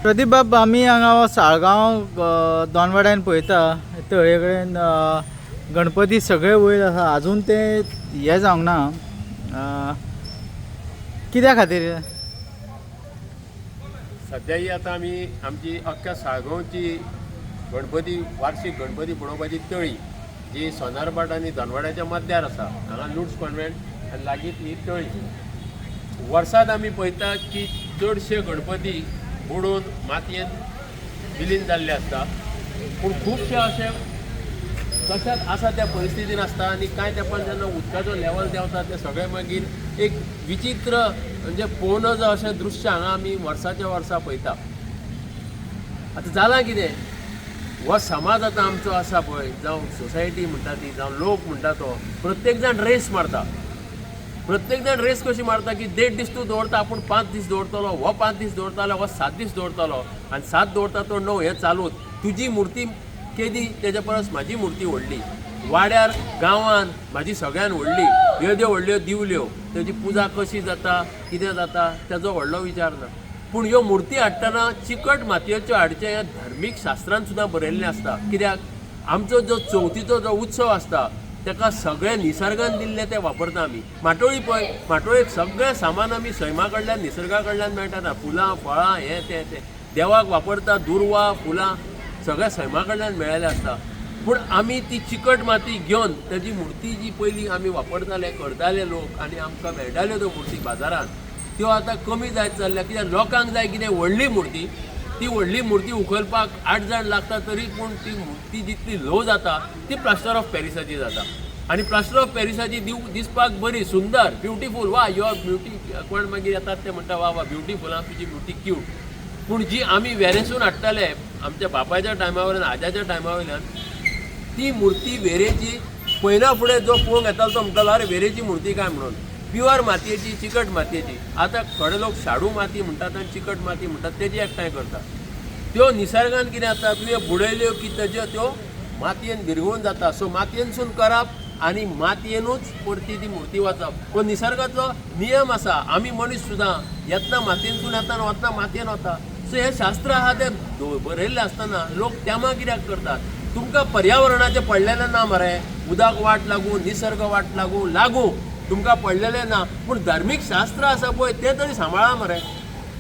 प्रदीप बाब, आमी हांगा साळगांव दोनवाड्यान पळयता, तळये कडेन गणपती सगळे वयर आसा, अजून ते हे जावंक ना. कित्या खातीर? सद्या ही आतां आमी आमची अख्ख्या साळगांवची गणपती, वार्षीक गणपती बुडोवपाची तळी जी सोनारभाट आनी दोनवाड्याच्या मध्यार आसा, हांगा लुड्स कॉन्वेंट आनी लागींच ही तळी. वर्सांत आमी पळयता की चडशे गणपती बुडून मातयेन विलीन जाल्ले आसता, पूण खुबशे अशे तशेंच आसा त्या परिस्थितीन आसता आनी कांय तेंपान जेन्ना उदकाचो लेवल देंवता ते सगळे मागीर एक विचित्र, म्हणजे पळोवं नजो अशें दृश्य हांगा आमी वर्साच्या वर्सा पळयता. आतां जालां कितें, हो समाज आतां आमचो आसा पळय, जावं सोसायटी म्हणटा ती, जावं लोक म्हणटा तो, प्रत्येक जाण रेस मारता. प्रत्येक जाण रेस कशी मारता की देड दीस तूं दवरता, आपूण 5 दीस दवरतलो, हो 5 दीस दवरतालो, हो 7 दीस दवरतलो, आनी 7 दवरता तो 9, हें चालूच. तुजी मुर्ती केदी तेज्या परस म्हाजी मुर्ती व्हडली, वाड्यार गांवान म्हाजी सगळ्यान व्हडली, येद्यो व्हडल्यो दिवल्यो, तेजी पुजा कशी जाता कितें जाता तेजो व्हडलो विचार ना. पूण ह्यो मुर्ती हाडटना चिकट मातयेच्यो हाडचें हें धार्मीक शास्त्रान सुद्दां बरयल्लें आसता. कित्याक आमचो जो चवथीचो जो उत्सव आसता तेका सगळें निसर्गान दिल्लें तें वापरता आमी. माटोळी पळय, माटोळेक सगळें सामान आमी सैमा कडल्यान निसर्गा कडल्यान मेळटा ना, फुलां फळां हें तें तें देवाक वापरता, दुर्वा फुलां सगळ्या सैमा कडल्यान मेळिल्लें आसता. पूण आमी ती चिकट माती घेवन तेजी मुर्ती जी पयलीं आमी वापरताले करताले लोक आनी आमकां मेळटाल्यो त्यो मुर्ती बाजारांत, त्यो आतां कमी जायत चल्ल्या. कित्याक लोकांक जाय कितें व्हडली मुर्ती, ती व्हडली मुर्ती उखलपाक 8 जाण लागता तरी पूण ती मुर्ती जितली ल्हव जाता ती प्लास्टर ऑफ पॅरिसाची जाता. आनी प्लास्टर ऑफ पॅरिसाची दिसपाक बरी सुंदर ब्युटिफूल, वा your beauty, कोण मागीर येतात ते म्हणटा वा वा ब्युटिफूल आं तुजी मुर्ती क्यूट. पूण जी आमी वेरेसून हाडटाले आमच्या बापायच्या टायमा वयल्यान आज्याच्या टायमा वयल्यान, ती मुर्ती वेरेची पयना फुडें जो पळोवंक येतालो तो म्हणटालो अरे वेरेची मुर्ती काय म्हणून, प्युअर मातयेची चिकट मातयेची. आतां थोडे लोक शाडू माती म्हणटात आनी चिकट माती म्हणटात तेजी एकठांय करतात. त्यो निसर्गान कितें जाता, तुवें बुडयल्यो की तेज्यो त्यो मातयेन विरगळून जाता. सो मातयेनसून करप आनी मातयेनूच परती ती मुर्ती वचप हो निसर्गाचो नियम आसा. आमी मनीस सुद्दां येतना मातयेनसून येता आनी वतना मातयेन वता. सो हें शास्त्र आहा तें बरयल्लें आसतना लोक तेमा कित्याक करतात? तुमकां पर्यावरणाचें पडलेलें ना मरे, उदक वाट लागूं निसर्ग वाट लागूं लागूं तुमकां पडलेलें ना, पूण धार्मीक शास्त्र आसा पळय तें तरी सांबाळा मरे.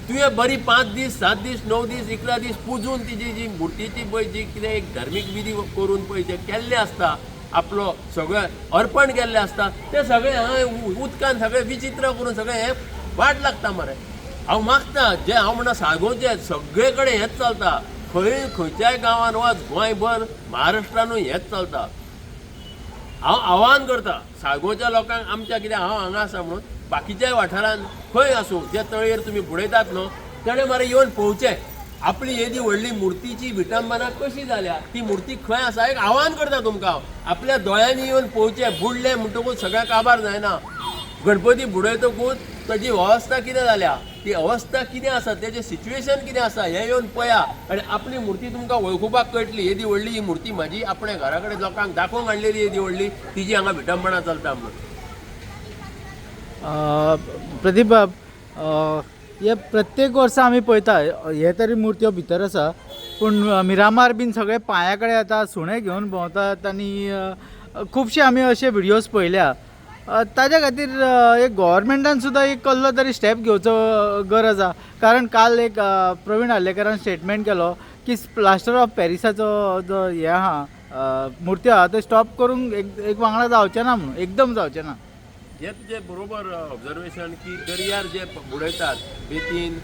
तुवें बरी 5 दीस 7 दीस 9 दीस 11 दीस पुजून तिजी जी मुर्तीची पळय जी कितें एक धार्मीक विधी करून पळय जें केल्लें आसता, आपलो सगळें अर्पण केल्लें आसता, तें सगळें हांगा उदकान सगळें विचित्र करून सगळें हें वाट लागता मरे. हांव मागता जें हांव म्हणटा साळगांवचें सगळे कडेन हेंच चलता, खंय खंयच्याय गांवान वच गोंयभर महाराष्ट्रानूय हेंच चलता. हांव आव्हान करता साळगांवच्या लोकांक आमच्या, कित्याक हांव हांगा आसा म्हणून बाकीच्याय वाठारान खंय आसूं जे तळयेर तुमी बुडयतात न्हू तेणें मरे येवन पळोवचें आपली येदी व्हडली मुर्तीची विटंबना कशी जाल्या, ती मुर्ती खंय आसा. एक आव्हान करता तुमकां हांव, आपल्या दोळ्यांनी येवन पळोवचें. बुडलें म्हणटकूच सगळें काबार जायना, गणपती बुडयतकूच ताजी अवस्था कितें जाल्या, ती अवस्था कितें आसा, तेजें सिच्युएशन कितें आसा हें येवन पळया आनी आपली मुर्ती तुमकां वळखुपाक कळटली. येदी व्हडली ही मुर्ती म्हाजी आपल्या घरा कडेन लोकांक दाखोवंक हाडलेली येदी व्हडली, तिजी हांगा विटंबना चलता म्हणून. प्रदीप बाब, हे प्रत्येक वर्सा आमी पळयता हे तरी मुर्त्यो भितर आसा, पूण मिरामार बीन सगळे पांया कडेन येता, सुणे घेवन भोंवतात आनी खुबशे आमी अशे व्हिडियोज पळयल्या. ताज्या खातीर एक गव्हर्मेंटान सुद्दां एक कसलो तरी स्टेप घेवचो गरज आसा. कारण काल एक प्रवीण आर्लेकरान स्टेटमेंट केलो की प्लास्टर ऑफ पॅरिसाचो जो हे आहा मुर्ती आहा ते स्टॉप करूंक एक वांगडा जावचें ना म्हणून, एकदम जावचें ना. हें तुजें बरोबर ऑब्जर्वेशन की दर्यार जे बुडयतात बेतीन,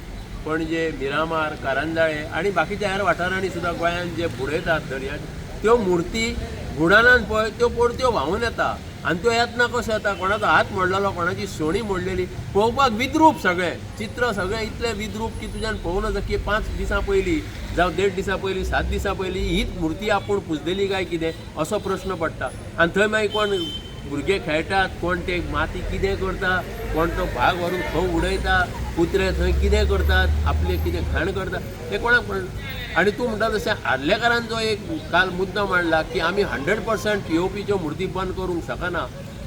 पणजे, मिरामार, कारंजाळे आनी बाकीच्या हेर वाठारांनी सुद्दां गोंयांत जे बुडयतात दर्यार, त्यो मुर्ती बुडनान पळय त्यो परत्यो व्हांवून येता. आनी त्यो येतना कशें येता, कोणाचो हात मोडलेलो, कोणाची सोणी मोडलेली, पळोवपाक विद्रूप सगळें चित्र सगळें इतलें विद्रूप की तुज्यान पळोवं नजो की 5 दिसां पयलीं जावं 1.5 दिसां पयलीं 7 दिसां पयलीं हीच मुर्ती आपूण पुजलेली काय कितें असो प्रश्न पडटा. आनी थंय मागीर कोण भुरगे खेळटात, कोण ते माती कितें करता, कोण तो भाग व्हरून खंय उडयता, कुत्रे थंय कितें करतात, आपले कितें घाण करता, तें कोणाक पडना. आनी तूं म्हणटा तशें आर्लेकारान जो एक काल मुद्दो मांडला की आमी 100% पी ओ पीच्यो मुर्ती बंद करूंक शकना,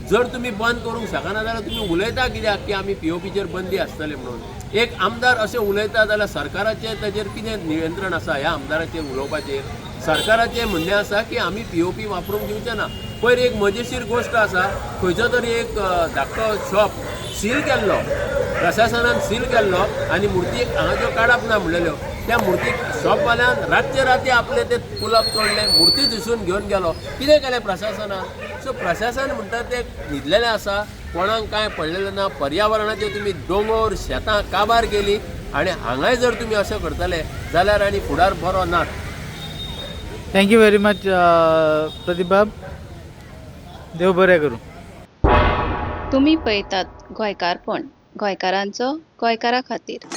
जर तुमी बंद करूंक शकना जाल्यार तुमी उलयता कित्याक की आमी पीओपीचेर बंदी आसतली म्हणून? एक आमदार अशें उलयता जाल्यार सरकाराचें ताजेर कितें नियंत्रण आसा ह्या आमदाराचेर उलोवपाचेर? सरकाराचें म्हणणें आसा की आमी पीओपी वापरूंक दिवचे ना. पयर एक मजेशीर गोश्ट आसा, खंयचो तरी एक धाकटो शॉप सील केल्लो, प्रशासनान सील केल्लो आनी मुर्ती हांगा ज्यो काडप ना म्हणलेल्यो, त्या मुर्ती शॉपवाल्यान रातचे राती आपले ते कुलप तोडले, मुर्ती थंयसून घेवन गेलो. कितें केलें प्रशासनान? सो प्रशासन म्हणटा तें न्हिदलेलें आसा, कोणाक कांय पडलेलें ना. पर्यावरणाचे तुमी दोंगोर शेतां काबार केली आनी हांगाय जर तुमी अशें करतले जाल्यार आनी फुडार बरो ना. Thank you very much Pradeep बाब, देव बरें करूं. तुमी पळयतात गोंयकारपण, गोंयकारांचो गोंयकारा खातीर.